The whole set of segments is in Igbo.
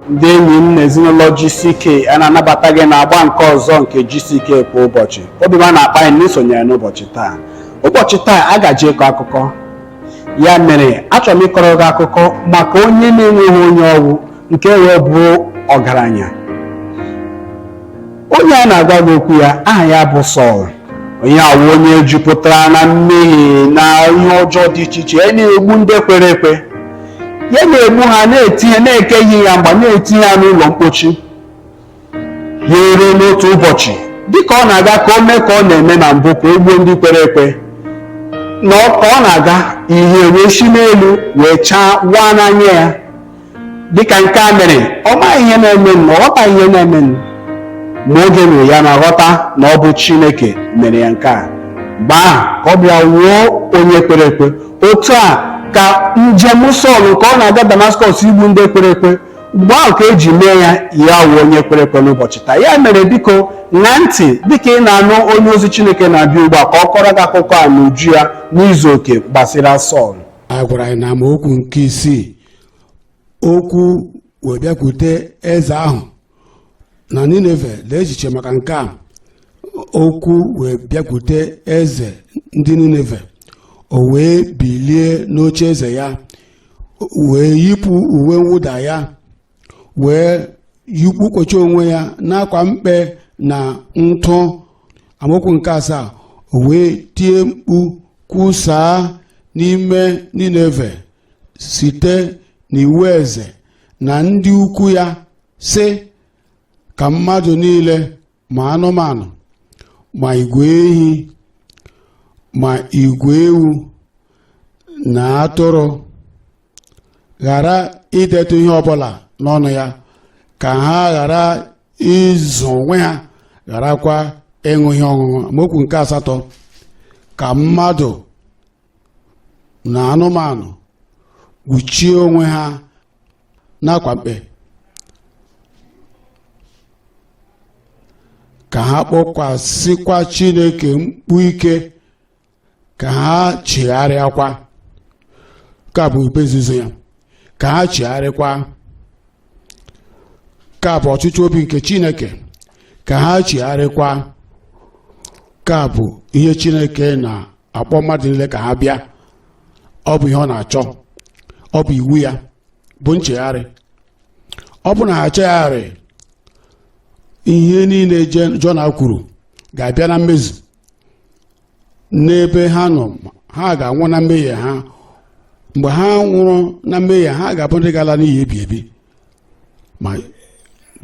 Ndị enyi m na ezinụlọ GCK a na-anabata gị n'agba nke ọzọ nke GCK kwa ụbọchị. Obi m a na-akpa anyị na isonyere n'ụbọchị taa. Ụbọchị taa a gaje ịkọ akụkọ. Ya mere achọrọ m ịkọrọ gị akụkọ maka onye na-enweghị onye ọwụ nke wee bụ ọgaranya. Onye a na-agwa gị okwu ya, aha ya bụ Sọl. Onye awụ onye jupụtara na mmehie na ihe ọjọọ dị iche iche. Ya na-egbu ndị kwere ekwe, ya na-egbu ha, na-etinye, na-ekeghị ya mgba, na-etinye ya n'ụlọ mkpochi. Ya eruo n'otu ụbọchị, dịka ọ na-aga ka o mee ka ọ na-eme na mbụ, ka o gbuo ndị kwere ekwe, na ka ọ na-aga, ihe wee si n'elu wee chaa waa n'anya ya. Dịka nke a mere, ọ maghị ihe na-emenụ, ọ ghọtaghị ihe na-emenụ. Ma oge ruru, ya na ghọta na ọ bụ Chineke mere ya nke a. Mgbe ahụ ka ọ bịa wuo onye kwere ekwe. Otu a ka njem Sọl nke ọ na-aga Damaskọs igbu ndị kwere ekwe, mgbe ahụ ka eji mee ya, ya wuo onye kwere ekwe n'ụbọchị taa. Ya mere, biko ṅaa ntị dịka ị na-anụ onye ozi Chineke na-abịa ugbu a ka ọ kọrọ gị akụkọ a n'uju ya n'izu oke gbasara Sọl. A gwara anyị na amaokwu nke isii, okwu wee bịakwute eze ahụ na Nineve. Lee echiche maka nke a. Okwu wee bịakwute eze ndị Nineve, o wee bilie n'oche eze ya, wee yipụ uwe mwụda ya, wee yikpukọcha onwe ya n'akwa mkpe na ntụ. Amaokwu nke asaa, o wee tie mkpu kwusaa n'ime Nineve site n'iwu eze na ndị ukwu ya, sị ka mmadụ niile, ma anụmanụ, ma igwe ehi, ma igwe ewu na atụrụ, ghara idetụ ihe ọbụla n'ọnụ ya, ka ha ghara ịzụ onwe ha, gharakwa ịṅụ ihe ọṅụṅụ. Amaokwu nke asatọ, ka mmadụ na anụmanụ kpuchie onwe ha n'akwa mkpe, ka ha kpọkwasịkwa Chineke mkpu ike, ka ha chigharịakwa. Ka bụ ikpe nzuzo ya, ka ha chigharịkwa. Ka bụ ọchịchọ obi nke Chineke, ka ha chigharịkwa. Ka bụ ihe Chineke na-akpọ mmadụ niile ka ha bịa. Ọ bụ ihe ọ na-achọ, ọ bụ iwu ya bụ nchegharị. Ọ bụ na ha chegharị, ihe niile Jona kwuru ga-abịa na mmezu n'ebe ha nọ. Ha ga-anwụ na mmehie ha. Mgbe ha nwụrụ na mmehie ha, ga-abụ ndị ga-ala n'iyi ebi ebi. Ma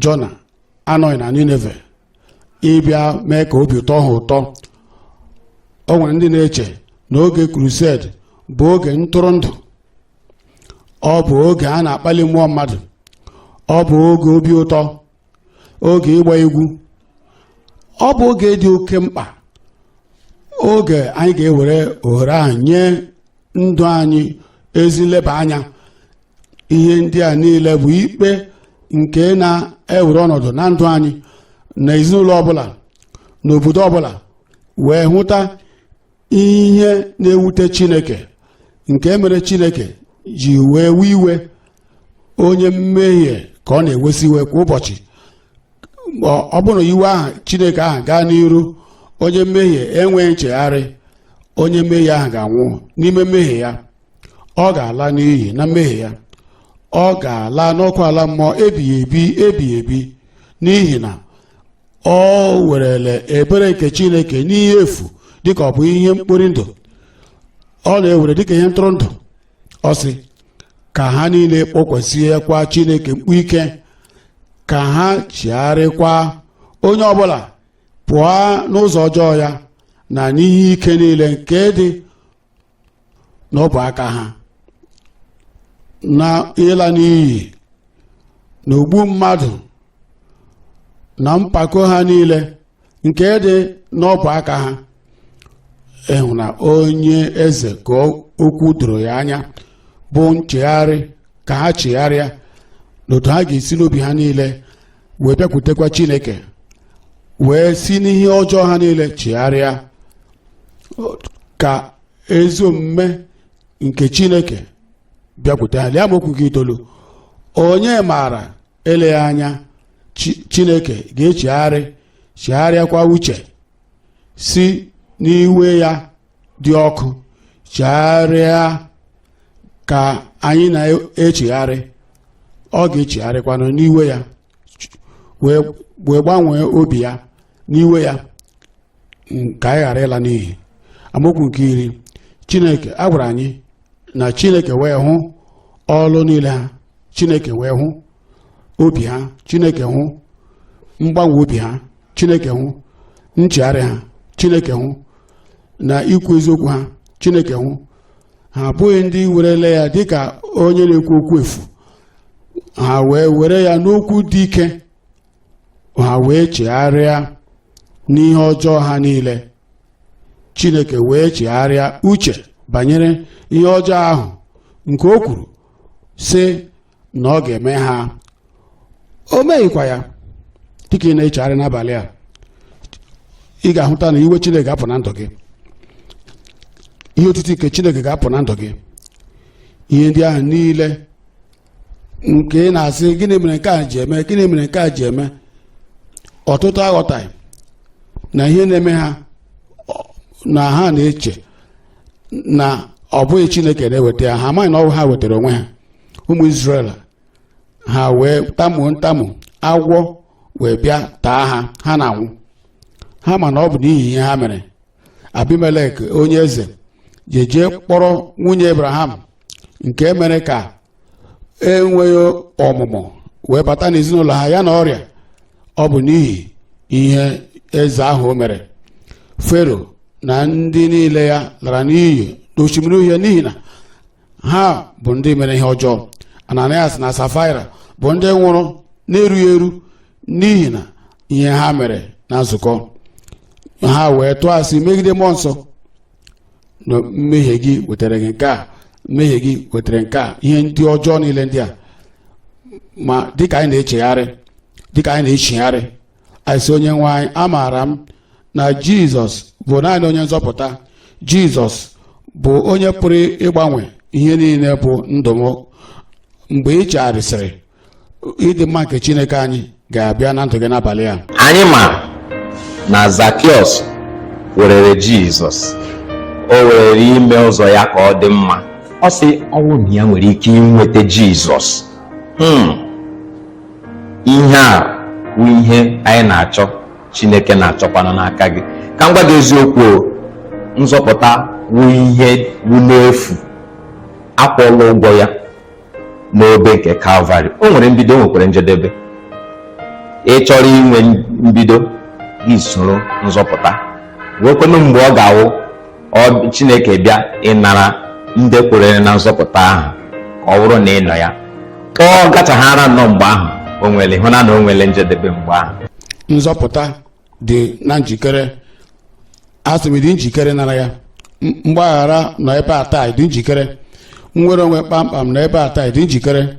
Jona anọghị na Nineve ịbịa mee ka obi ụtọ ha ụtọ. O nwere ndị na-eche na oge crusade bụ oge ntụrụndụ, ọ bụ oge a na-akpali mmụọ mmadụ, ọ bụ oge obi ụtọ, oge ịgba egwu. Ọ bụ oge dị oke mkpa, oge anyị ga-ewere ohere ahụ nye ndụ anyị ezi nleba anya. Ihe ndị a niile bụ ikpe nke na-ewere ọnọdụ na ndụ anyị, na ezinụlọ ọbụla, n'obodo ọbụla, wee hụta ihe na-ewute Chineke, nke mere Chineke ji wee wee iwe. Onye mmehie ka ọ na-ewesi iwe kwa ụbọchị. Ọ bụrụ na iwe ahụ Chineke ahụ gaa n'iru, onye mmehie enweghị nchegharị, onye mmehie ahụ ga-anwụ n'ime mmehie ya. Ọ ga-ala n'iyi na mmehie ya. Ọ ga-ala n'ọkụ ala mmụọ ebighị ebi ebighị ebi, n'ihi na ọ werele ebere nke Chineke n'ihe efu, dịka ọ bụ ihe mkpori ndụ. Ọ na-ewere dịka ihe ntụrụndụ. Ọ sị ka ha niile kpọkwasịkwa Chineke mkpu ike, ka ha chigharịkwa, onye ọbụla pụọ n'ụzọ ọjọọ ya na n'ihe ike niile nke dị n'ọbụ aka ha, na ịla n'iyi na ogbu mmadụ na mpako ha niile nke dị n'ọbụ aka ha. Ịhụ na onye eze ka okwu doro ya anya bụ nchegharị, ka ha chegharịa n'otu ha ga-esi n'obi ha niile wee bịakwutekwa Chineke, wee si n'ihe ọjọọ ha niile chegharịa, ka ezi omume nke Chineke bịakwute ha. Lee amaokwu nke itoolu. Onye maara Eleghị anya Chineke ga-echegharị, chegharịakwa uche, si n'iwe ya dị ọkụ chegharịa. Ka anyị na-echegharị, ọ ga-echegharịkwanụ n'iwe ya, wee gbanwee obi ya n'iwe ya, ka anyị ghara ịla n'iyi. Amaokwu nke 10, Chineke a gwara anyị na Chineke wee hụ ọlụ niile ha, Chineke wee hụ obi ha, Chineke hụ mgbanwe obi ha, Chineke hụ nchegharị ha, Chineke hụ na ikwu eziokwu ha, Chineke hụ ha abụghị ndị werele ya dịka onye na-ekwu okwu efu. Ha wee were ya n'okwu dị ike, ha wee chegharịa n'ihe ọjọọ ha niile. Chineke wee chegharịa uche banyere ihe ọjọọ ahụ nke o kwuru sị na ọ ga-eme ha. O meghịkwa ya. Dịka ị na-echegharị n'abalị a, ị ga-ahụta na iwe Chineke ga-apụ na ndụ gị, ihe otiti nke Chineke ga-apụ na ndụ gị. Ihe ndị ahụ niile nke ị na-asị, "Gịnị mere nke a ji eme? Gịnị mere nke a ji eme?" Ọtụtụ aghọtaghị na ihe na-eme ha, na ha na-eche na ọ bụghị Chineke na-eweta ya. Ha amaghị na ọ bụ ha wetara onwe ha. Ụmụ Israel ha wee tamuo ntamu, agwọ wee bịa taa ha, ha na-anwụ. Ha ma na ọ bụ n'ihi ihe ha mere. Abimelek onye eze jeje kpọrọ nwunye Abraham, nke mere ka enweghị ọmụmụ wee bata n'ezinụlọ ha, ya na ọrịa. Ọ bụ n'ihi ihe eze ahụ mere. Fero na ndị niile ya lara n'iyi n'Osimiri Uhie n'ihi na ha bụ ndị mere ihe ọjọọ. Ananias na Safaira bụ ndị nwụrụ na-erughị eru n'ihi na ihe ha mere na nzukọ ha, wee tụọ asị megide Mmụọ Nsọ. Na mmehie gị wetara gị nke a, mmehie gị wetara nke a, ihe ndị ọjọọ niile ndị a. Ma dịka anyị na-echegharị, dịka anyị na-echigharị, anyị sị, "Onye nwe anyị, amaara m na Jizọs bụ naanị onye nzọpụta. Jizọs bụ onye pụrụ ịgbanwe ihe niile bụ ndụ m." Mgbe ị chegharịsịrị, ịdị mma nke Chineke anyị ga-abịa na ndụ gị n'abalị a. Anyị ma na Zakiọs werere Jizọs, o werere ime ụzọ ya ka ọ dị mma. Ọ sị ọnwụ na ya nwere ike inweta Jizọs. Ihe a bụ ihe anyị na-achọ, Chineke na-achọkwanụ n'aka gị. Ka m gwa gị eziokwu o, nzọpụta wụ ihe wụ n'efu, akwụọla ụgwọ ya n'obe nke Kalvarị. O nwere mbido, o nwekwara njedebe. Ị chọrọ inwe mbido gị, soro nzọpụta nwekwanụ mgbe ọ ga-awụ ọ Chineke bịa ịnara ndị kwerere na nzọpụta ahụ, ka ọ bụrụ na ị nọ ya, ọ gachaghara nnọọ mgbe ahụ. O nwere ịhụna na o nwere njedebe mgbe ahụ. Nzọpụta dị na njikere. Asị m, dị njikere nara ya. Mgbaghara nọ ebe a taa, dị njikere. Nnwere onwe kpamkpam nọ ebe a taa, dị njikere.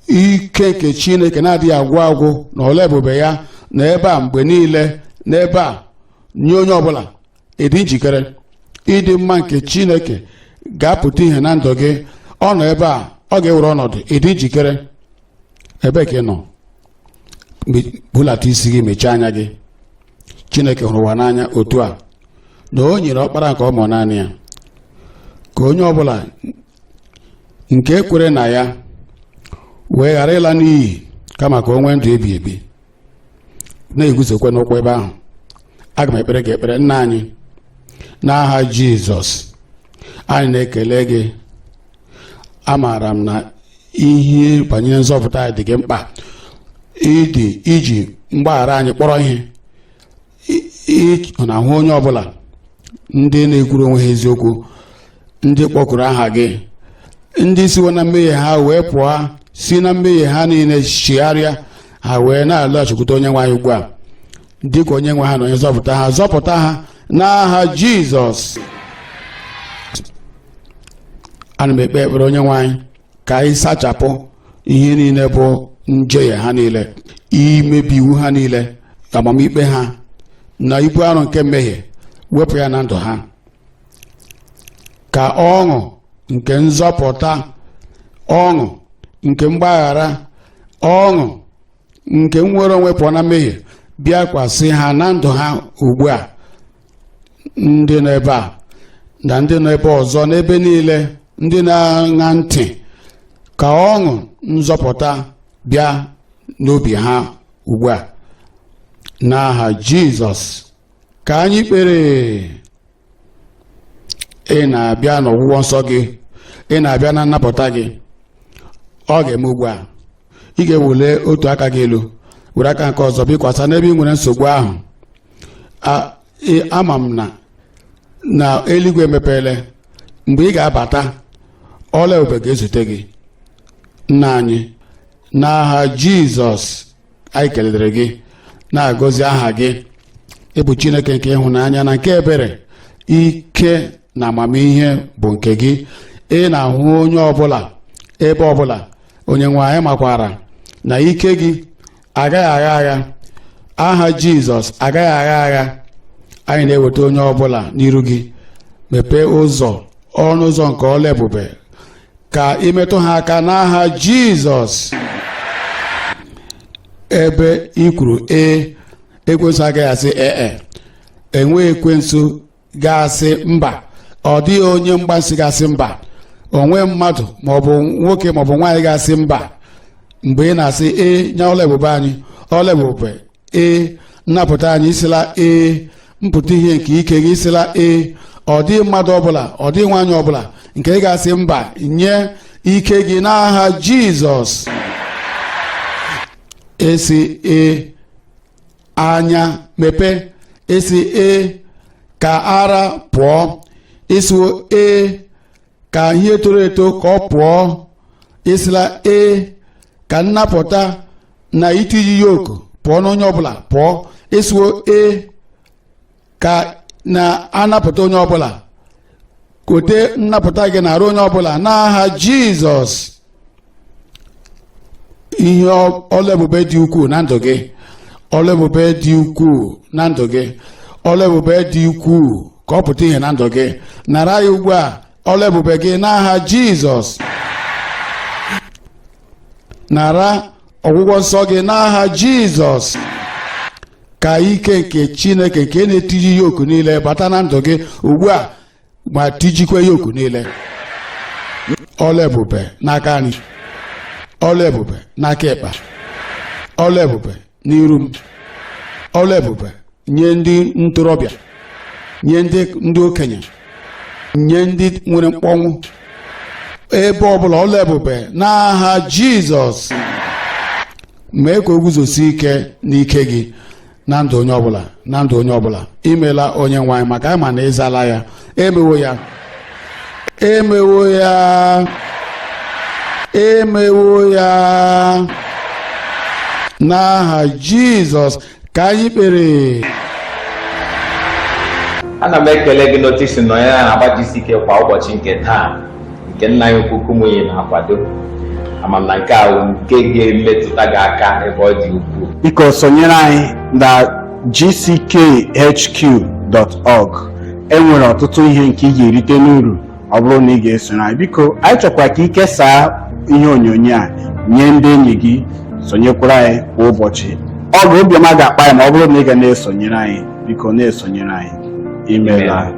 Ike nke Chineke na-adịghị agwụ agwụ na ọla ebube ya na ebe a mgbe niile, n'ebe a nye onye ọbụla. Ịdị njikere? Ịdị mma nke Chineke ga-apụta ihe na ndụ gị. Ọ nọ ebe a, ọ ga-ewere ọnọdụ. Ịdị njikere? Ebe ka ị nọ, bulata isi gị, mechie anya gị. Chineke hụrụ ụwa n'anya otu a na o nyere ọkpara nke ọ mụrụ naanị ya, ka onye ọbụla nke kwere na ya wee ghara ịla n'iyi, kama ka o nwee ndụ ebi ebi. Na-eguzokwe n'ụkwụ ebe ahụ, aga m ekpere gị ekpere. Nna anyị, n'aha Jizọs, anyị na-ekele gị. Amaara m na ihe banyere nzọpụta anyị dị gị mkpa. Ịdị iji mgbaghara anyị kpọrọ ihe. Ị na-ahụ onye ọbụla, ndị na-ekwuru onwe ha eziokwu, ndị kpọkuru aha gị, ndị siwo na mmehie ha wee pụọ, si na mmehie ha niile chigharịa, ha wee na-alọghachikwute onye nwe anyị ugbu a dịka onye nwe ha na onye nzọpụta ha. Zọpụta ha n'aha Jizọs. Ana m ekpe ekpere, onye nwe anyị, ka anyị sachapụ ihe niile bụ njehie ha niile, imebi iwu ha niile, amamikpe ha na ibu arụ nke mmehie. Wepụ ya na ndụ ha, ka ọṅụ nke nzọpụta, ọṅụ nke mgbaghara, ọṅụ Nke nnwere onwe pụọ na mmehie bịakwasị ha na ndụ ha ugbu a. Ndị nọ ebe a na ndị nọ ebe ọzọ, n'ebe niile, ndị na-aṅa ntị, ka ọṅụ nzọpụta bịa n'obi ha ugbu a, n'aha Jizọs ka anyị kpere. Ị na-abịa n'ọgwụgwọ nsọ gị, ị na-abịa na nnapụta gị. Ọ ga-eme ugbu a. Ị ga-ewele otu aka gị elu, were aka nke ọzọ bikwasa n'ebe ị nwere nsogbu ahụ. Ama m na eluigwe emepeele. Mgbe ị ga-abata, ọla ebube ga-ezute gị. Nna anyị, n'aha Jizọs, anyị kelere gị, na-agọzi aha gị. Ị bụ Chineke nke ịhụnanya na nke ebere. Ike na amamihe bụ nke gị. Ị na-ahụ onye ọbụla ebe ọbụla. Onye nwe anyị, makwara na ike gị agaghị agha agha, aha Jizọs agaghị agha agha. Anyị na-eweta onye ọbụla n'iru gị. Mepee ụzọ, ọnụ ụzọ nke ọla ebube, ka imetụ ha aka n'aha Jizọs. Ebe ị kwuru ee, ekwensu agaghị asị ee. Enwe ekwensu ga-asị mba. Ọ dịghị onye mgbansi ga-asị mba. Onwe mmadụ, maọbụ nwoke maọbụ nwaanyị, ga-asị mba mgbe ị na-asị ee nye ọla ebube anyị. Ọla ebube, ee. Nnapụta anyị, isila ee. Mpụta ihe nke ike gị, isila ee. Ọ dịghị mmadụ ọbụla, ọ dịghị nwaanyị ọbụla nke ị ga-asị mba nye ike gị n'aha Jizọs. Esi ee, anya mepee. Esi ee, ka ara pụọ. Isiwo ee, ka ihe toro eto ka ọ pụọ. Isila ee, ka nnapụta na itiji yoke pụọ n'onye ọbụla pụọ. Isiwo ee, ka na-anapụta onye ọbụla. Kote nnapụta gị na-arụ onye ọbụla n'aha Jizọs. Ihe ọla ebube dị ukwuu na ndụ gị, ọla ebube dị ukwuu na ndụ gị, ọla ebube dị ukwuu ka ọ pụta ihe na ndụ gị. Nara ya ugbu a, ọla ebube gị, n'aha Jizọs. Nara ọgwụgwọ nsọ gị n'aha Jizọs. Ka ike nke Chineke nke na-etiji yoke niile bata na ndụ gị ugbu a ma tijikwa yoke niile. Ọla ebube n'aka nri, ọla ebube n'aka ịkpa, ọla ebube n'iru m, ọla ebube nye ndị ntorobịa, nye ndị okenye, nye ndị nwere mkpọnwụ, ebe ọbụla, ọla ebube n'aha Jizọs. Mee ka o guzosie ike n'ike gị na ndụ onye ọbụla, na ndụ onye ọbụla. Imela, onye nwe anyị, maka anyị ma na ịzala ya. Emewo ya, emewo ya, emewo ya, n'aha Jizọs ka anyị kpere. Ana m ekele gị n'otu isi nọnyere na Agbajisike kwa ụbọchị nke taa, nke nna anyị ukwu Kumuyi na-akwado. Ama m na nke a bụ nke ga-emetụta gị aka ebe ọ dị ukwuu. Biko, sonyere anyị na gckhq.org. E nwere ọtụtụ ihe nke ị ga-erite n'uru ọ bụrụ na ị ga-esonyere anyị. Biko, anyị chọkwara ka ị kesaa ihe onyonyo a nye ndị enyi gị. Sonyekwara anyị kwa ụbọchị. Ọ ga obiọma ga-akpa ya ma ọ bụrụ na ị ga na-esonyere anyị. Biko, na-esonyere anyị. Imeela.